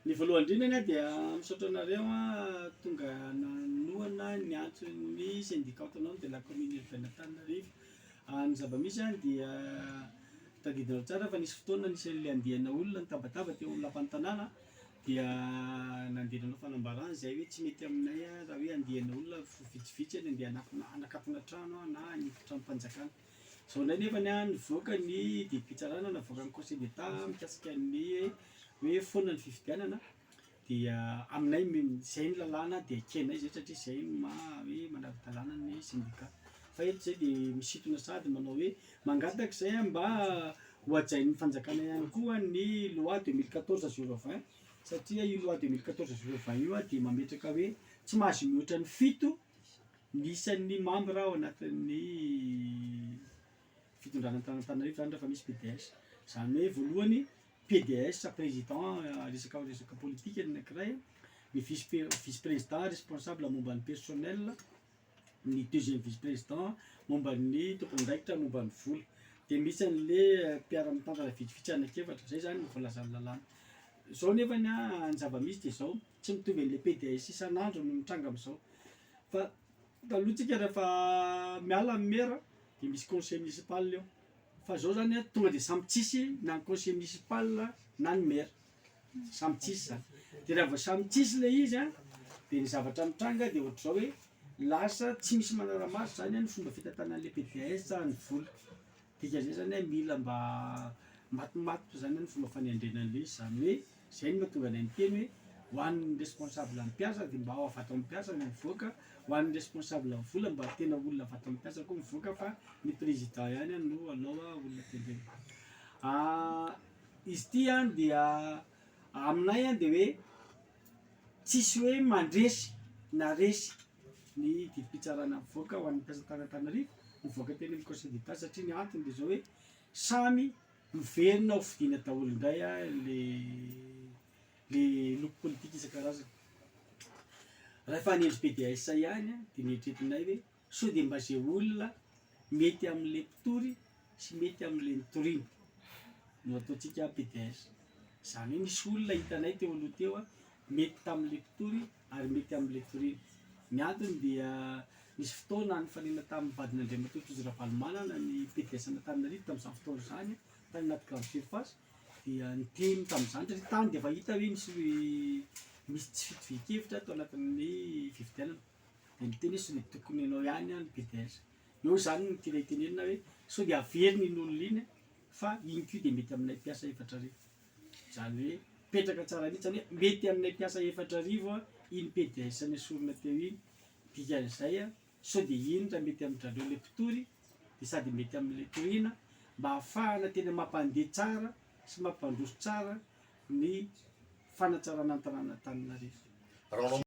Ny voalohany indrindra anie dia misaotra anareo tonga nanohana ny antson'ny syndicat autonome de la commune urbaine Antananarivo. Ny zava-misy dia tadidinao tsara fa nisy fotoana nisy an'ilay andiana olona nitabataba teo amin'ny lapan'ny tanàna dia nandeha nanao fanambarana izay hoe tsy mety aminay raha hoe andiana olona vitsivitsy ny andeha hanakona hanakatona trano na hanidy tranom-panjakana. Izao indray nefany nivoaka ny didim-pitsarana navoakan'ny conseil d'Etat mikasika ny hoe foana ny fifidianana dia aminay izay ny lalàna dia ekenay izay satria izay no maha hoe manara-dalàna ny syndicat. Fa eto izay dia misintona sady manao hoe mangataka izay mba ho hajain'ny fanjakana ihany koa ny loi 2014 020 satria io loi 2014 020 io dia mametraka hoe tsy mahazo mihoatra ny fito ny isan'ny membre ao anatin'ny fitondrana an'Antananarivo zany rehefa misy PDS. Izany hoe voalohany PDS président resaka resaka politika ny anankiray, ny vice vice président responsable momba ny personnel, ny deuxième vice président momba ny tompon'andraikitra momba ny vola. De misy an'le mpiara-mitantana vitsivitsy anankiefatra, zay zany no voalazan'ny lalàna. Zao nefany an, ny zava-misy de zao, tsy mitovy an'le PDS isan'andro no mitranga am'zao fa taloha tsika rehefa miala ny maire de misy conseil municipal eo, fa zao zany an tonga de samy tsisy na ny conseil municipal na ny maire, samy tsisy zany, de raha vao samy tsisy le izy an de ny zavatra mitranga de ohatr'izao hoe lasa tsy misy manara-maso zany an ny fomba fitantanan'le PDS ny vola. Dikan'izay zany hoe mila mba matomatotra zany ny fomba fanendrena an'ilay izy, zany hoe zay no mahatonga anay miteny hoe ho an'ny responsable ny mpiasa de mba avy ato amin'ny mpiasa no mivoaka, ho an'ny responsable ny vola mba tena olona avy ato amin'ny mpiasa koa mivoaka fa ny président ihany no alao olona tendrena. Izy ity an dia aminay an de hoe tsisy hoe mandresy na resy ny didim-pitsarana mivoaka ho an'ny mpiasa Antananarivo, mivoaka teny amin'ny conseil d'Etat satria ny antony de zao hoe samy miverina ho fidiana daholo indray le le loko politika isan-karazany. Raha efa hanendry PDS ihany de neritreretinay hoe sao de mba ze olona mety am'le mpitory sy mety am'le nitoriana no ataontsika PDS, zany hoe nisy olona hitanay teo aloha teo mety tam'le mpitory ary mety amin'ilay toriana. Ny antony dia nisy fotoana nifanena tamin'ny vadin'Andriamatoa Tojo Ravalomanana ny PDS an'Antananarivo tamin'izany fotoana izany, tany anaty grande surface, dia niteny tamin'izany satria tany dia efa hita hoe misy misy tsy fitovian-kevitra tao anatin'ny fifidianana, dia niteny hoe sao dia tokony ianao ihany ny PDS. Eo izany no tiana hitenenana hoe sao dia averina iny olona iny fa iny koa dia mety aminay mpiasa 4000. Izany hoe mipetraka tsara mihitsy izany hoe mety aminay mpiasa 4000 iny PDS nesorina teo iny, dikan'izay sao dia iny raha mety amin-dRareo ilay mpitory dia sady mety amin'ilay toriana mba ahafahana tena mampandeha tsara sy mampandroso tsara ny fanatsarana ny tanànan'Antananarivo. Raha manao.